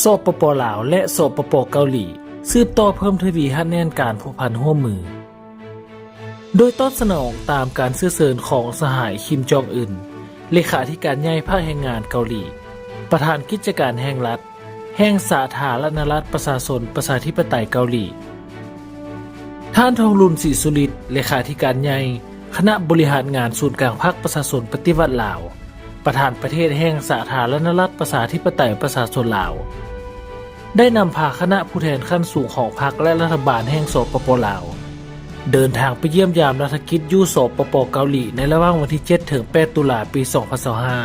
ສປປ ລາວ ແລະ ສປປ ເກົາຫຼີ ສືບຕໍ່ເພີ່ມທະວີຮັດແໜ້ນການພົວພັນຮ່ວມມື. ໂດຍຕອບສະໜອງຕາມການເຊື້ອເຊີນຂອງສະຫາຍ ຄິມ ຈອງ ອຶນ ເລຂາທິການໃຫຍ່ພາກແຮງງານເກົາຫຼີ, ປະທານກິດຈະການແຫ່ງລັດ ແຫ່ງສາທາລະນະລັດປະຊາຊົນປະຊາທິປະໄຕເກົາຫຼີ, ທ່ານ ທອງລຸນ ສີສຸລິດ ເລຂາທິການໃຫຍ່ຄະນະບໍລິຫານງານສູນກາງພັກປະຊາຊົນປະຕິວັດລາວ, ປະທານປະເທດແຫ່ງສາທາລະນະລັດປະຊາທິປະໄຕປະຊາຊົນລາວ, ໄດ້ນຳພາຄະນະຜູ້ແທນຂັ້ນສູງຂອງພັກ ແລະ ລັດຖະບານແຫ່ງ ສປປ ລາວ ເດີນທາງໄປຢ້ຽມຢາມລັດຖະກິດຢູ່ ສປປ ເກົາຫຼີ ໃນລະຫວ່າງວັນທີເຈັດ ເຖິງ ແປດ ຕຸລາ ປີ ສອງພັນຊາວຫ້າ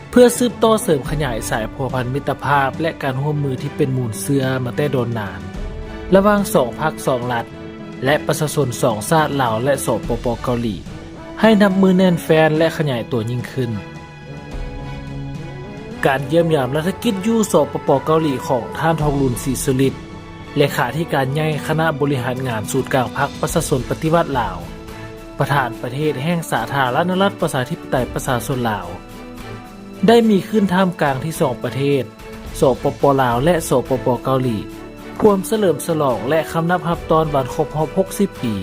ເພື່ອສືບຕໍ່ເສີມຂະຫຍາຍສາຍພົວພັນມິດຕະພາບ ແລະ ການຮ່ວມມືທີ່ເປັນມູນເຊື້ອມາແຕ່ດົນນານ ລະຫວ່າງສອງພັກສອງລັດ ແລະ ປະຊາຊົນສອງຊາດ ລາວ ແລະ ສປປ ເກົາຫຼີ ໃຫ້ນັບມື້ແໜ້ນແຟ້ນ ແລະ ຂະຫຍາຍຕົວຍິ່ງຂຶ້ນ. ການຢ້ຽມຢາມລັດຖະກິດຢູ່ ສປປ ເກົາຫຼີ ຂອງທ່ານ ທອງລຸນ ສີສຸລິດ ເລຂາທິການໃຫຍ່ຄະນະບໍລິຫານງານສູນກາງພັກປະຊາຊົນປະຕິວັດລາວ, ປະທານປະເທດແຫ່ງສາທາລະນະລັດປະຊາທິປະໄຕປະຊາຊົນລາວ ໄດ້ມີຂຶ້ນທ່າມກາງທີ່ສອງປະເທດ ສປປ ລາວ ແລະ ສປປ ເກົາຫຼີ ພວມສະເຫຼີມສະຫຼອງ ແລະ ຄຳນັບຮັບຕ້ອນວັນຄົບຮອບຫົກສິບປີ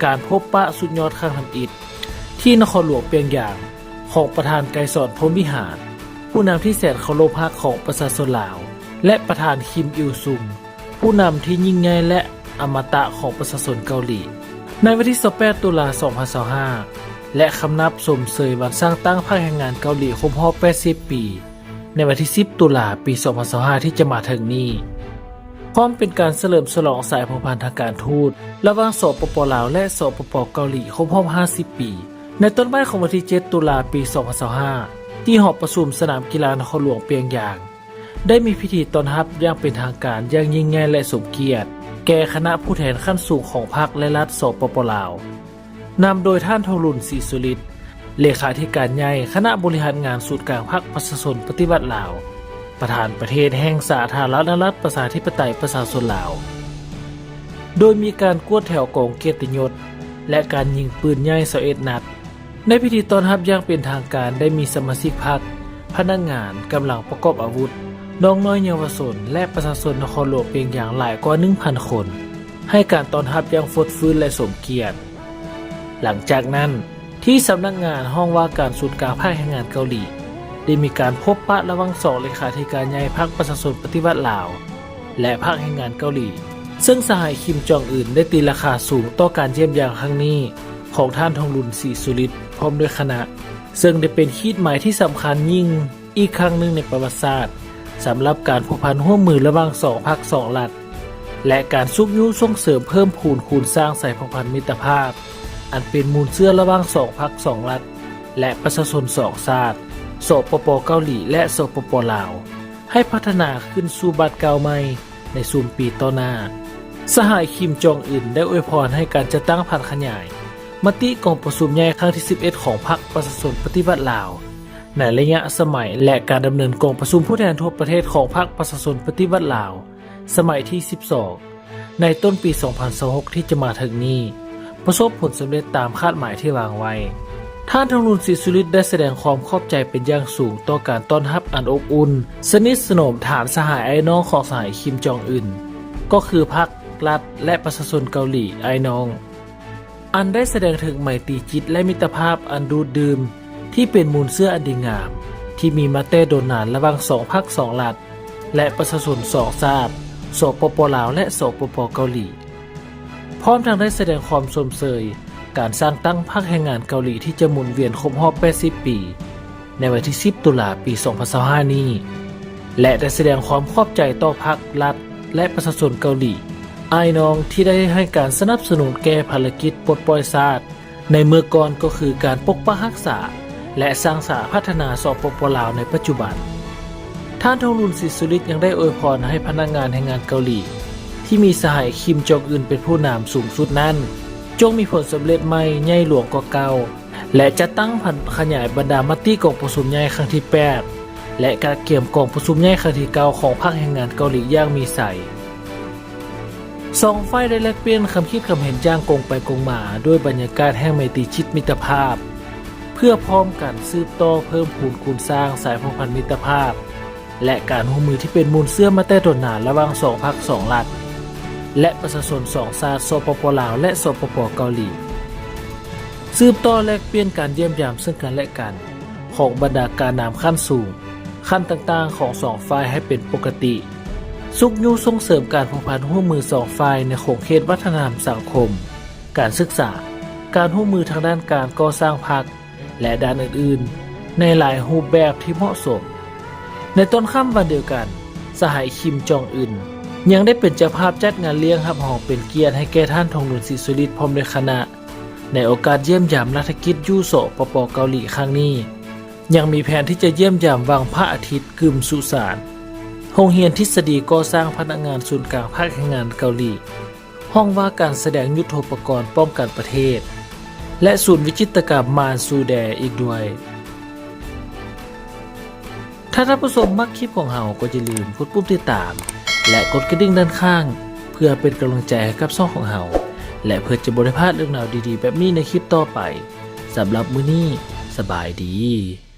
ການພົບປະສຸດຍອດຄັ້ງທຳອິດ ທີ່ນະຄອນຫຼວງປຽງຢາງ ຂອງປະທານ ໄກສອນ ພົມວິຫານ ຜູ້ນຳທີ່ແສນເຄົາລົບຮັກຂອງປະຊາຊົນລາວ ແລະ ປະທານ ຄິມ ອິວຊຸງ ຜູ້ນຳທີ່ຍິ່ງໃຫຍ່ ແລະ ອະມະຕະຂອງປະຊາຊົນເກົາຫຼີ ໃນວັນທີຊາວແປດ ຕຸລາ ສອງພັນຊາວຫ້າ ແລະ ຄຳນັບຊົມເຊີຍວັນສ້າງຕັ້ງພັກແຮງງານເກົາຫຼີຄົບຮອບແປດສິບປີ ໃນວັນທີສິບ ຕຸລາ ປີສອງພັນຊາວຫ້າ ທີ່ຈະມາເຖິງນີ້, ພ້ອມເປັນການສະເຫຼີມສະຫຼອງສາຍພົວພັນທາງການທູດ ລະຫວ່າງ ສປປ ລາວ ແລະ ສປປ ເກົາຫຼີ ຄົບຮອບຫ້າສິບປີ ໃນຕອນບ່າຍຂອງວັນທີເຈັດ ຕຸລາ ປີສອງພັນຊາວຫ້າ ທີ່ຫໍປະຊຸມສະໜາມກິລານະຄອນຫຼວງປຽງຢາງ ໄດ້ມີພິທີຕ້ອນຮັບຢ່າງເປັນທາງການຢ່າງຍິ່ງໃຫຍ່ ແລະ ສົມກຽດ ແກ່ຄະນະຜູ້ແທນຂັ້ນສູງຂອງພັກ ແລະ ລັດ ສປປ ລາວ ນຳໂດຍທ່ານ ທອງລຸນ ສີສຸລິດ ເລຂາທິການໃຫຍ່ຄະນະບໍລິຫານງານສູນກາງພັກປະຊາຊົນປະຕິວັດລາວ, ປະທານປະເທດແຫ່ງສາທາລະນະລັດປະຊາທິປະໄຕປະຊາຊົນລາວ, ໂດຍມີການກວດແຖວກອງກຽດຕິຍົດ ແລະ ການຍິງປືນໃຫຍ່ຊາວເອັດນັດ. ໃນພິທີຕ້ອນຮັບຢ່າງເປັນທາງການ ໄດ້ມີສະມາຊິກພັກ, ພະນັກງານ, ກຳລັງປະກອບອາວຸດ, ນ້ອງນ້ອຍເຍົາວະຊົນ ແລະ ປະຊາຊົນນະຄອນຫຼວງປຽງຢາງຫຼາຍກວ່າໜຶ່ງພັນຄົນ ໃຫ້ການຕ້ອນຮັບຢ່າງຟົດຟື້ນ ແລະ ສົມກຽດ. ຫຼັງຈາກນັ້ນ, ທີ່ສຳນັກງານຫ້ອງວ່າການສູນກາງພັກແຮງງານເກົາຫຼີ ໄດ້ມີການພົບປະລະຫວ່າງສອງເລຂາທິການໃຫຍ່ພັກປະຊາຊົນປະຕິວັດລາວ ແລະ ພັກແຮງງານເກົາຫຼີ, ເຊິ່ງສະຫາຍ ຄິມ ຈອງ ອຶນ ໄດ້ຕີລາຄາສູງຕໍ່ການຢ້ຽມຢາມຄັ້ງນີ້ຂອງທ່ານ ທອງລຸນ ສີສຸລິດ ພ້ອມດ້ວຍຄະນະ, ເຊິ່ງໄດ້ເປັນຂີດໝາຍທີ່ສຳຄັນຍິ່ງ ອີກຄັ້ງໜຶ່ງໃນປະຫວັດສາດ ສຳລັບການພົວພັນຮ່ວມມືລະຫວ່າງສອງພັກສອງລັດ ແລະ ການຊຸກຍູ້ສົ່ງເສີມເພີ່ມພູນຄູນສ້າງສາຍພົວພັນມິດຕະພາບ ອັນເປັນມູນເຊື້ອລະຫວ່າງສອງພັກສອງລັດ ແລະ ປະຊາຊົນສອງຊາດ ສປປ ເກົາຫຼີ ແລະ ສປປ ລາວ ໃຫ້ພັດທະນາຂຶ້ນສູ່ບາດກ້າວໃໝ່ ໃນຊຸມປີຕໍ່ໜ້າ. ສະຫາຍ ຄິມ ຈອງ ອຶນ ໄດ້ອວຍພອນໃຫ້ການຈັດຕັ້ງຜັນຂະຫຍາຍມະຕິກອງປະຊຸມໃຫຍ່ຄັ້ງທີສິບເອັດຂອງພັກປະຊາຊົນປະຕິວັດລາວ ໃນໄລຍະສະໄໝ ແລະ ການດຳເນີນກອງປະຊຸມຜູ້ແທນທົ່ວປະເທດຂອງພັກປະຊາຊົນປະຕິວັດລາວ ສະໄໝທີສິບສອງ ໃນຕົ້ນປີສອງພັນຊາວຫົກ ທີ່ຈະມາເຖິງນີ້ ປະສົບຜົນສຳເລັດຕາມຄາດໝາຍທີ່ວາງໄວ້. ທ່ານ ທອງລຸນ ສີສຸລິດ ໄດ້ສະແດງຄວາມຂອບໃຈເປັນຢ່າງສູງຕໍ່ການຕ້ອນຮັບອັນອົບອຸ່ນ, ສະໜິດສະໜົມຖາມສະຫາຍອ້າຍນ້ອງຂອງສະຫາຍ ຄິມ ຈອງ ອຶນ, ກໍຄືພັກ, ລັດ ແລະ ປະຊາຊົນເກົາຫຼີອ້າຍນ້ອງ, ອັນໄດ້ສະແດງເຖິງໄມຕີຈິດ ແລະ ມິດຕະພາບອັນດູດດື່ມ ທີ່ເປັນມູນເຊື້ອອັນດີງາມ ທີ່ມີມາແຕ່ດົນນານລະຫວ່າງສອງພັກສອງລັດ ແລະ ປະຊາຊົນສອງຊາດ ສປປ ລາວ ແລະ ສປປ ເກົາຫຼີ. ພ້ອມທັງໄດ້ສະແດງຄວາມຊົມເຊີຍການສ້າງຕັ້ງພັກແຮງງານເກົາຫຼີທີ່ຈະໝູນວຽນຄົບຮອບແປດສິບປີ ໃນວັນທີສິບ ຕຸລາ ປີສອງພັນຊາວຫ້ານີ້ ແລະ ໄດ້ສະແດງຄວາມຂອບໃຈຕໍ່ພັກ, ລັດ ແລະ ປະຊາຊົນເກົາຫຼີອ້າຍນ້ອງ ທີ່ໄດ້ໃຫ້ການສະໜັບສະໜູນແກ່ພາລະກິດປົດປ່ອຍຊາດ ໃນເມື່ອກ່ອນກໍຄືການປົກປັກຮັກສາ ແລະ ສ້າງສາພັດທະນາ ສປປ ລາວ ໃນປັດຈຸບັນ. ທ່ານ ທອງລຸນ ສີສຸລິດ ຍັງໄດ້ອວຍພອນໃຫ້ພະນັກງານແຮງງານເກົາຫຼີ ທີ່ມີສະຫາຍ ຄິມ ຈອງ ອຶນ ເປັນຜູ້ນຳສູງສຸດນັ້ນ ຈົ່ງມີຜົນສຳເລັດໃໝ່ໃຫຍ່ຫຼວງກວ່າເກົ່າ ແລະ ຈັດຕັ້ງຜັນຂະຫຍາຍບັນດາມະຕິກອງປະຊຸມໃຫຍ່ຄັ້ງທີແປດ ແລະ ກະກຽມກອງປະຊຸມໃຫຍ່ຄັ້ງທີເກົ້າຂອງພັກແຮງງານເກົາຫຼີຢ່າງມີໄຊ. ສອງຝ່າຍໄດ້ແລກປ່ຽນຄຳຄິດຄຳເຫັນຢ່າງກົງໄປກົງມາ ດ້ວຍບັນຍາກາດແຫ່ງໄມຕີຈິດມິດຕະພາບ ເພື່ອພ້ອມກັນສືບຕໍ່ເພີ່ມພູນຄູນສ້າງສາຍພົວພັນມິດຕະພາບ ແລະ ການຮ່ວມມືທີ່ເປັນມູນເຊື້ອມາແຕ່ດົນນານລະຫວ່າງສອງພັກສອງລັດ ແລະ ປະຊາຊົນສອງຊາດ ສປປ ລາວ ແລະ ສປປ ເກົາຫຼີ. ສືບຕໍ່ແລກປ່ຽນການຢ້ຽມຢາມເຊິ່ງກັນແລະກັນ ຂອງບັນດາການນຳຂັ້ນສູງ, ຂັ້ນຕ່າງໆຂອງສອງຝ່າຍໃຫ້ເປັນປົກກະຕິ, ຊຸກຍູ້ສົ່ງເສີມການພົວພັນຮ່ວມມືສອງຝ່າຍໃນຂົງເຂດວັດທະນະທຳສັງຄົມ, ການສຶກສາ, ການຮ່ວມມືທາງດ້ານການກໍ່ສ້າງພັກ ແລະ ດ້ານອື່ນໆ ໃນຫຼາຍຮູບແບບທີ່ເໝາະສົມ. ໃນຕອນຄ່ຳວັນດຽວກັນ, ສະຫາຍ ຄິມ ຈອງອຶນ ຍັງໄດ້ເປັນເຈົ້າພາບຈັດງານລ້ຽງຮັບຮອງເປັນກຽດໃຫ້ແກ່ທ່ານ ທອງລຸນ ສີສຸລິດ ພ້ອມດ້ວຍຄະນະ ໃນໂອກາດຢ້ຽມຢາມລັດຖະກິດຢູ່ ສປປ ເກົາຫຼີຄັ້ງນີ້. ຍັງມີແຜນທີ່ຈະຢ້ຽມຢາມວັງພະອາທິດ ກຶມສຸສານ, ໂຮງຮຽນທິດສະດີກໍ່ສ້າງພະນັກງານສູນກາງພັກແຮງງານເກົາຫຼີ, ຫ້ອງວ່າການສະແດງຍຸດໂທປະກອນປ້ອງກັນປະເທດ ແລະ ສູນວິຈິດຕະກຳມານຊູແດອີກດ້ວຍ. ຖ້າທ່ານຜູ້ຊົມມັກຄລິບຂອງເຮົາ ກໍຢ່າລືມກົດປຸ່ມຕິດຕາມ ແລະ ກົດກະດິ່ງດ້ານຂ້າງ ເພື່ອເປັນກຳລັງໃຈໃຫ້ກັບຊ່ອງຂອງເຮົາ ແລະ ເພື່ອຈະບໍ່ໄດ້ພາດເລື່ອງລາວດີໆແບບນີ້ໃນຄລິບຕໍ່ໄປ. ສຳລັບມື້ນີ້, ສະບາຍດີ.